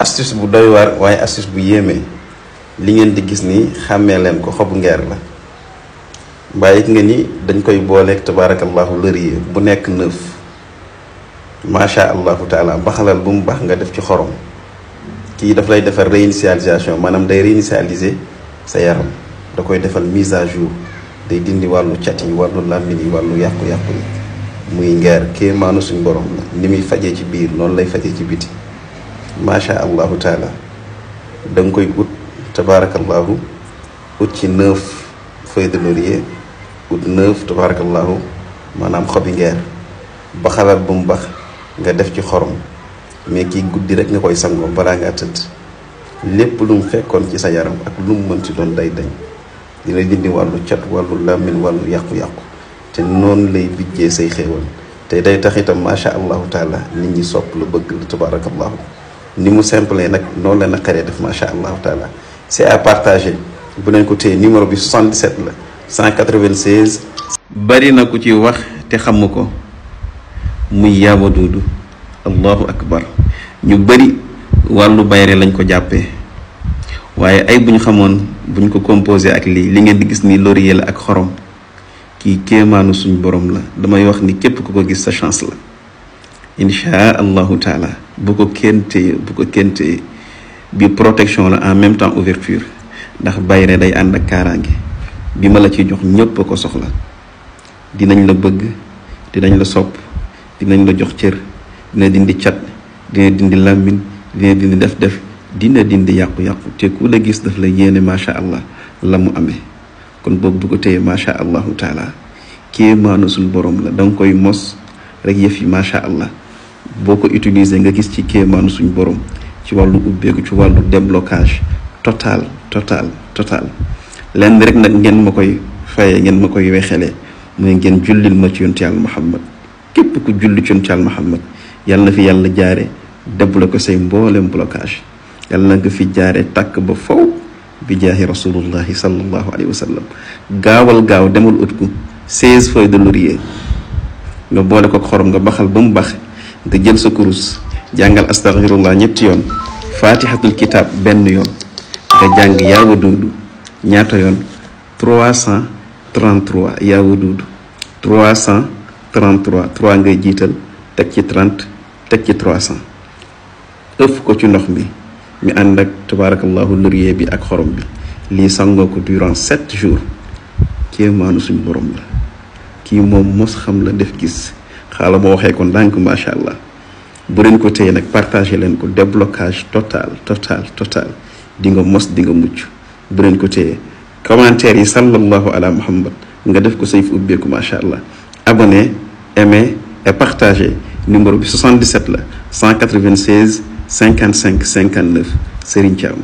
astuce bu doy waar waaye astuce bu yéeme li ngeen di gis ni xàmmee leen ko xobu ngeer la bàyyi nga ni dañ koy booleeg tabaarakallahu laurier bu nekk 9 macha allahu taala baxalal bu mu baax nga def ci xorom kii daf lay defar réinitialisation maanaam day réinitialiser sa yaram da koy defal mise à jour day dindi wàllu cat yi wàllu làmmiñ yi wàllu yàqu-yàqu yi muy ngeer kéemaanu suñ borom la ni muy fajee ci biir noonu lay fajee ci biti macha allahu taala da nga koy ut tabaarakallahu ut ci 9 feuilles de laurier ut 9 tabaarakallahu maanaam xobi ngeer ba xalaat bu mu bax nga def ci xorom mais kii guddi rek nga koy sangoo balaa ngaa tëdd lépp lu mu fekkoon ci sa yaram ak lu mu mën ci doon day dañ dina dindi wàllu cat wàllu làmmiñ wàllu yàqu-yàqu te noonu lay bijjee say xéewal te day tax itam macha allahu taala nit ñi sopp la bëgg la tabaarakallahu ni mu simple nag noonu la naqaree def macha allahu taala c'est à partager bu leen ko téye numéro bi 77 la 196. bari na ku ci wax te xamu ko muy yaa waduudu allahu akbar ñu bari wàllu bayre lañ ko jàppee waaye ay bu ñu xamoon buñ ko composé ak lii li ngeen di gis ni laurier la ak xorom kii kéemaanu suñ borom la damay wax ni képp ku ko gis sa chance la inchaa allahu taala bu ko kenn téye bi protection la en même temps ouverture ndax bayre day ànd ak kaaraange bi ma la ci jox ñépp a ko soxla dinañ la bëgg dinañ la sopp dinañ la jox cër dina dindi cat dina dindi làmmiñ dina dindi def dina dindi yàqu-yàqu te ku la gis daf la yéene macha allah la mu amee kon boobu bu ko téye macha allahu taala kéemaanu suñ borom la danga koy mos rek yëf yi macha allah boo ko utiliser nga gis ci kéemaanu suñ borom ci wàllu ubbeeku ci wàllu déblocage total lenn rek nag ngeen ma koy fayee ngeen ma koy wexelee mooy ngeen jullil ma ci yonent yàlla Muhammad képp ku julli ci yonent yàlla Muhammad yàlla na fi yàlla jaare débloqué say mboolem blocage yàlla na nga fi jaare tàkk ba faw bi jaahi rasulullahi sallallahu alayhi wa sallam gaaw demal ut ko 16 feuilles de laurier nga boole ko xorom nga baxal ba mu bax nga jël sa kurus jàngal astaghfirullah ñetti yoon fatihatul kitab benn yoon nga jàng yaa waduudu ñaata yoon 333 yaa waduudu 333 3 ngay jiital teg ci 30 teg ci 300 ëf ko ci ndox mi ànd ak tabaarakallahu laurier bi ak xorom bi lii sangoo ko durant 7 jours kéemaanu suñu borom la kii moom mos xam la def gis xaala ma waxee ko ndànk macha allah bu leen ko téye nag partagé leen ko déblocage total di nga mos di nga mucc bu leen ko téye commentaire yi sallallahu ala muhammad nga def ko sayf ubbeeku macha allah abonné aimé et partagé numéro bi 77 la 196 55 59 Serigne Thiam